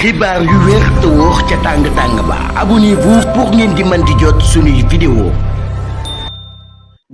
xibaar yu wér te wóor ca tàng tàng ba abonnez-vous pour ngeen di mën di jot suñuy vidéo.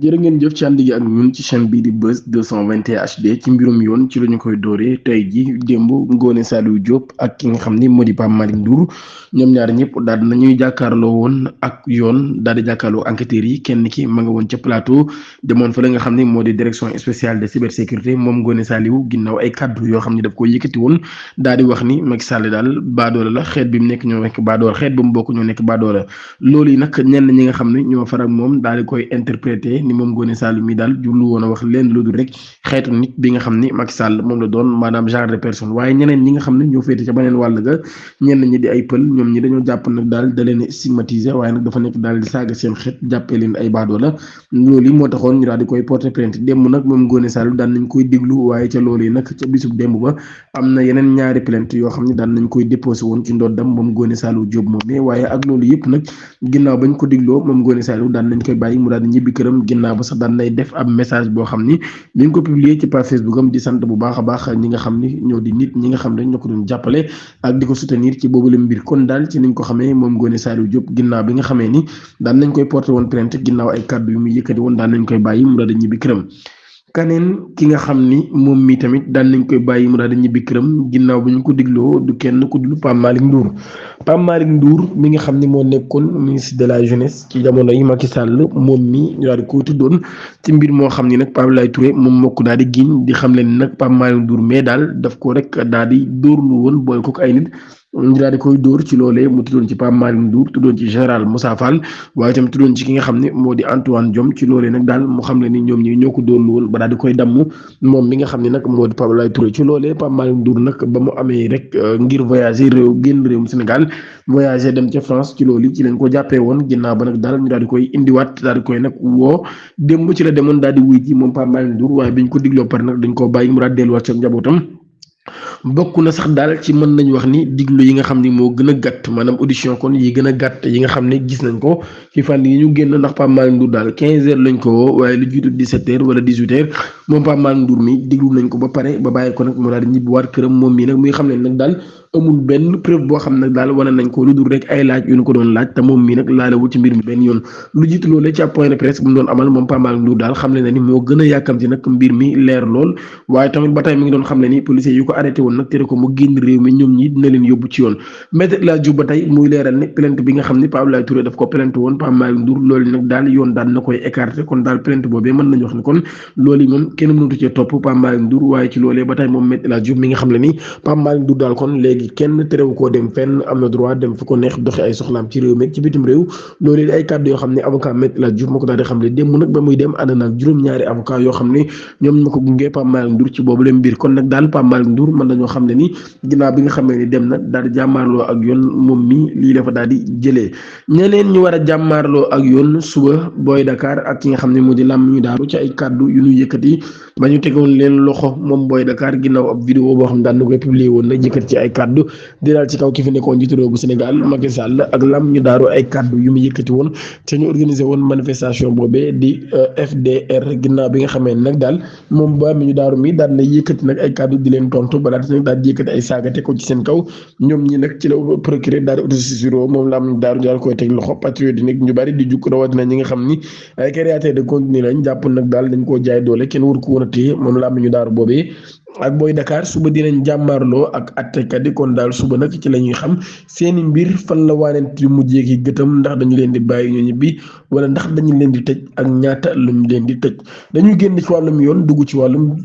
jërë ngeen jëf ci ànd gi ak ñun ci chaîne bii di Buzz 221 HD ci mbirum yoon ci la ñu koy dooree tey ji démb Ngoné Saliou Diop ak ki nga xam ni moo di Pape Malick Ndour ñoom ñaar ñëpp daal di nañuy jàkkaarloo woon ak yoon daal di jàkkaarloo enquêteurs yi kenn ki ma nga woon ca plateau demoon fa la nga xam ne moo di direction spéciale de cybersécurité moom Ngoné Saliou ginnaaw ay kaddu yoo xam ne daf ko yëkkati woon daal di wax ni Macky Sall daal baadoola la xeet bi mu nekk ñoo nekk baadoola xeet ba mu bokk ñoo nekk baadoola loolu yi nag ñenn ñi nga xam ne ñoo farak moom daal di koy interpréter ni moom Ngoné Saliou mi daal jublu woon a wax leen lu dul rek xeetu nit bi nga xam ni Macky Sall moom la doon maanaam genre de personne waaye ñeneen ñi nga xam ne ñoo féete ca beneen wàll ga ñenn ñi di ay pël ñoom ñi dañoo jàpp nag daal da leen stigmatiser waaye nag dafa nekk daal di saaga seen xeet jàppee leen ay baadoo la loolu yi moo taxoon ñu daal di koy porter plainte démb nag moom Ngoné Saliou daan nañ koy déglu waaye ca loolu yi nag ca bisub démb ba am na yeneen ñaari plainte yoo xam ne daan nañ koy déposé woon ci ndoddam moom Ngoné Saliou Diop moom mais waaye ak loolu yëpp nag ginnaaw bañ ko dégloo moom Ngoné Saliou daan nañ koy bàyyi mu daal di ñibbi këram ginnaaw ba sax daan nay def ab message boo xam ni ñu ngi ko publier ci page Facebook am di sant bu baax a baax ñi nga xam ni ñoo di nit ñi nga xam ne ñoo ko doon jàppale ak di ko soutenir ci boobu la mbir kon daal ci niñ ko xamee moom Ngoné Saliou Diop ginnaaw bi nga xamee ni daan nañ koy porté woon plainte ginnaaw ay kàddu yu muy yëkkati woon daan nañ koy bàyyi mu daal di ñibbi këram kaneen ki nga xam ni moom mi tamit daan nañ koy bàyyi mu daal di ñibbi këram ginnaaw bu ñu ko digloo du kenn ku dul Pape Malick Ndour Pape Malick Ndour mi nga xam ni moo nekkoon ministre de la jeunesse ci jamono yi Macky Sall moom mi ñu daal di ko tuddoon ci mbir moo xam ni nag Pape Abdoulaye Touré moom moo ko daal di giñ di xam leen nag Pape Malick Ndour mais daal daf ko rek daal di dóorlu woon boole ko ay nit ñu daal di koy dóor ci loolee mu tuddoon ci Pape Malick Ndour tuddoon ci général Moussa Fall waaye tamit tuddoon ci ki nga xam ne moo di Antoine Diome ci loolee nag daal mu xam le ni ñoom ñi ñoo ko dóorlu woon ba daal di koy damm moom mi nga xam ne nag moo di Pape Abdoulaye Touré ci loolee Pape Malick Ndour nag ba mu amee rek ngir voyager réew génn réewum Sénégal voyager dem ca France ci loolu ci leen ko jàppee woon ginnaaw ba nag daal ñu daal di koy indiwaat daal di koy nag woo démb ci la demoon daal di wuy ji moom Pape Malick Ndour waaye biñ ko digloo pare nag dañ koo bàyyi mu daal delluwaat ca njabootam bokk na sax daal ci mën nañu wax ni diglu yi nga xam ni moo gën a gàtt maanaam audition kon yi gën a gàtt yi nga xam ne gis nañ ko ci fan yi ñu génn ndax Pape Malick Ndour daal 15 heures lañ ko woo waaye lu jiitu 17 heures wala 18 heures moom Pape Malick Ndour mi diglu nañ ko ba pare ba bàyyi ko nag mu daal di ñibbiwaat këram moom mii nag muy xam ne nag daal amul benn preuve boo xam nag daal wane nañ ko lu dul rek ay laaj yu ñu ko doon laaj te moom mii nag laalewul ci mbir mi benn yoon lu jiitu loolu ci ab point de presse bu mu doon amal moom Pape Malick Ndour daal xam le na ni moo gën a yàkkamti nag mbir mi leer lool waaye tamit ba tey mi ngi doon xam le ni policiers yu ko arrêté woon nag tere ko mu génn réew mi ñoom ñi dina leen yóbbu ci yoon Maître El Hadji Diouf ba tey muy leeral ne plainte bi nga xam ni Pape Abdoulaye Touré daf ko plainte woon Pape Malick Ndour loolu nag daal yoon daal na koy écarté kon daal plainte boobee mën nañu wax ni kon loolu yi moom kenn mënatu cee topp Pape Malick Ndour waaye ci loolee ba tey moom Maître El Hadji Diouf mi nga xam le ni Pape Malick Ndour daal kon léegi kenn terewu koo dem fenn am na droit dem fu ko neex doxi ay soxlaam ci réew mi ci bitim réew loolu ay kàddu yoo xam ne avocat Maître El Hadji Diouf moo ko daal di xam le démb nag ba muy dem ànd naag juróom-ñaari avocat yoo xam ne ñoom ñoo ko gungee Pape Malick Ndour ci boobu leen mbir kon nag daal Pape Malick Ndour mën nañoo xam ne ni ginnaaw bi nga xamee ni dem na daal di jàmmaarloo ak yoon moom mi lii dafa daal di jëlee ñeneen ñu war a jàmmaarloo ak yoon suba Boy Dakar ak ki nga xam ne moo di Lam ñu daaru ci ay kàddu yu ñu yëkkati ba ñu tegoon leen loxo moom Boy Dakar ginnaaw ab vidéo boo xam ne daan na koy publier woon na yëkkati ci ay kàddu di daal ci kaw ki fi nekkoon njiitu réew bu Sénégal Macky Sall ak Lam ñu daaru ay kàddu yu mu yëkkati woon te ñu organisé woon manifestation boobee di FDR ginnaaw bi nga xamee nag daal moom ba mi ñu daaru mi daal na yëkkati nag ay kàddu di leen tontu ba daal daal di yëkkati ay saagate ko ci seen kaw ñoom ñi nag ci la procureur daal di autosaisir moom Lam ñu daaru daal koy teg loxo patriote nag ñu bari di jukk rawatina ñi nga xam ni ay créateur de contenu lañ jàpp nag daal dañ koo jaay doole kenn waru ko woon a téye moom Lam ñu daaru boobee ak Boy Dakar suba dinañ jàmmaarloo ak attekat yi kon daal suba nag ci la ñuy xam seeni mbir fan la waanent yu mujjee ki gëtam ndax dañu leen di bàyyi ñu ñibbi wala ndax dañu leen di tëj ak ñaata luñ leen di tëj dañuy génn ci wàllum yoon dugg ci wàllum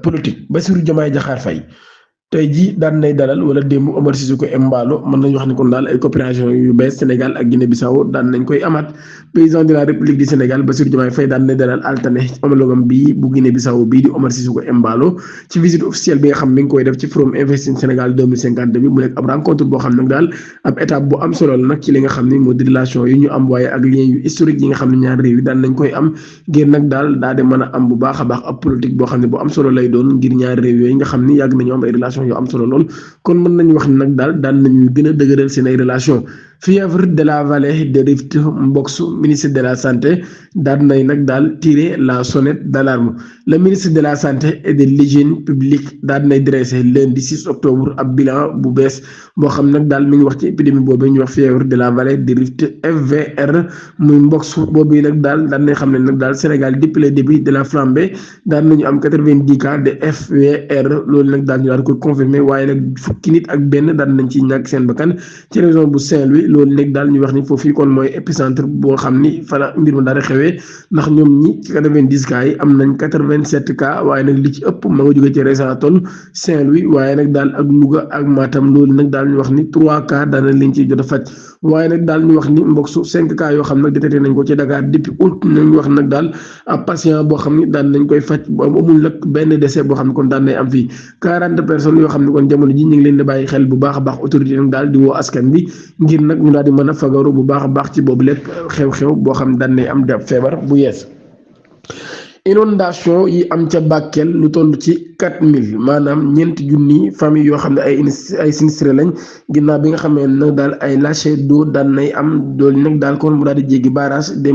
politique Bassirou Diomaye Diakhar Faye tey jii daan nay dalal wala démb Omar Sissoko Embalo mën nañu wax ni kon daal ay coopération yu bees Sénégal ak Guinée Bissau daan nañ koy amaat président de la République du Sénégal Bassirou Diomaye Faye daan nay dalal altane homologam bii bu Guinée Bissau bii di Omar Sissoko Embalo ci visite officielle bi nga xam mi ngi koy def ci forum Investing Sénégal 2050 bi mu nekk ab rencontre boo xam nag daal ab étape bu am solo la nag ci li nga xam ne moo di relation yi ñu am waaye ak lien yu historique yi nga xam ne ñaar réew yi daan nañ koy am ngir nag daal daa de mën a am bu baax a baax ab politique boo xam ne bu am solo lay doon ngir ñaari réew yooyu nga xam ni yàgg nañu am ay relation yu am solo lool kon mën nañu wax ni nag daal daan nañu gën a dëgëral seen ay relation fièvre de la vallée de Rift Mbox ministre de la santé daan nay nag daal tirer la sonnette d'alarme le ministre de la santé et de l'hygiène publique daan nay dressé lundi 6 octobre ab bilan bu bees boo xam nag daal mi ngi wax ci épidémie boobu ñu wax fièvre de la vallée du Rift FVR muy mbox boobu nag daal daan nañ xam ne nag daal Sénégal depuis le début de la flambée daan nañu am 90 cas de FVR loolu nag daal ñu daal ko confirmé waaye nag fukki nit ak benn daan nañ ci ñàkk seen bakkan ci région bu Saint-Louis loolu nag daal ñu wax ni foofu kon mooy épicentre boo xam ni fa la mbir ma daal di xewee ndax ñoom ñi ci 90 cas yi am nañ 87 cas waaye nag li ci ëpp ma nga jóge ci région toll Saint-Louis waaye nag daal ak Louga ak Matam loolu nag daal ñu wax ni 3 cas daan nañ leen ciy jot a faj waaye nag daal ñu wax ni mboksu 5 cas yoo xam nag détecté nañ ko ci Dakar depuis août nañ wax nag daal ab patient boo xam ni daan nañ koy faj amul nag benn décès boo xam ne kon daan nay am fii 40 personnes yoo xam ne kon jamono ji ñu ngi leen di bàyyi xel bu baax a baax autorité nag daal di woo askan bi ngir nag ñu daal di mën a fagaru bu baax a baax ci boobu lépp xew-xew boo xam ne daan nay am dab feebar bu yees. Inondation yi am ca Bakel lu toll ci 4000 maanaam ñeenti junni famille yoo xam ne ay sinistré lañ ginnaaw bi nga xamee nag daal ay lâcher d'eau daan nay am doolu nag daal kon mu daal di jéggi barrage de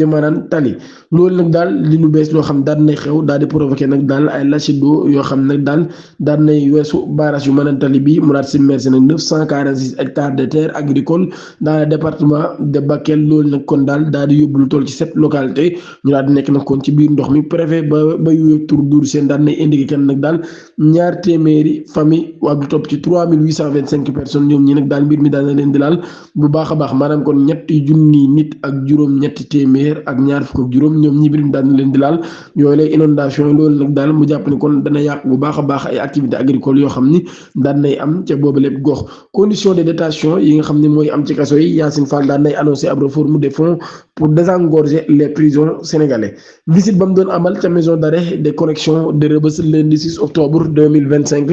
Manaan Tali loolu nag daal li nu bees loo xam daan nay xew daal di provoqué nag daal ay lâcher d'eau yoo xam nag daal daan nay weesu barrage yu Manaan Tali bi mu daal di submergé nag 946 hectares de terre agricole dans le département de Bakel loolu nag kon daal di yóbbu lu toll ci 7 localités ñu daal di nekk nag kon ci biir ndox mi préfet ba yu tur duur seen daan nay indiqué kenn nag daal ñaar téeméeri famille waa du topp ci 3825 personnes ñoom ñi nag daal mbir mi daan na leen di laal bu baax a baax maanaam kon ñetti junni nit ak juróom ñetti téeméer ak ñaar fukk ak juróom ñoom ñi mbir mi daan na leen di laal yooyu lay inondation loolu nag daal mu jàpp ni kon dana yàq bu baax a baax ay activité agricole yoo xam ni daan nay am ca boobu lépp gox condition de détention yi nga xam ne mooy am ci kaso yi Yacine Fall daan nay annoncé ab réforme des fonds pour désengorger les prisons sénégalais visite ba mu doon amal ca maison d'arrêt de correction de Rebeuss lundi 6 octobre 2025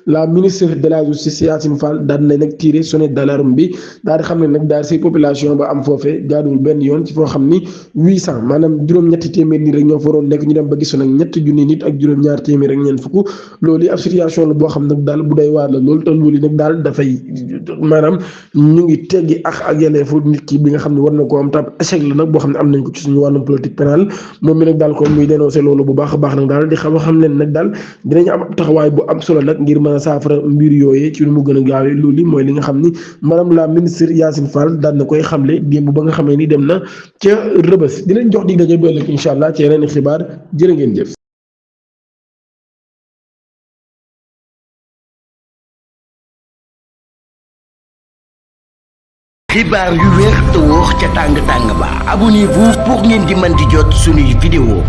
la ministre de la justice Yacine Fall daan na nag tiré sonnette d'alarme bi daal di xam ne nag daal si population ba am foofee jaaduwul benn yoon ci foo xam ni 800 maanaam juróom-ñetti téeméer nit rek ñoo fa waroon nekk ñu dem ba gisoon nag ñetti junni nit ak juróom-ñaar téeméer ak ñeent fukk loolu yi ab situation la boo xam nag daal bu day waar la loolu te loolu nag daal dafay maanaam ñu ngi teggi ak yelleefu nit ki bi nga xam ne war na ko am tam échec la nag boo xam ne am nañ ko ci suñu wàllum politique pénale moom mi nag daal kon muy dénoncé loolu bu baax a baax nag daal di xam leen nag daal dinañ am taxawaay bu am solo nag ngir mën a saafara mbir yooyee ci lu mu gën a gaawee loolu mooy li nga xam ni madame la ministre Yacine Fall daan na koy xamle démb ba nga xamee ni dem na ca Rebeuss dinañ jox dig daje ba ëllëg incha allah ci yeneen xibaar jërë ngeen jëf. xibaar yu wér te wóor ca tàng tàng ba abonnez-vous pour ngeen di mën di jot suñuy vidéo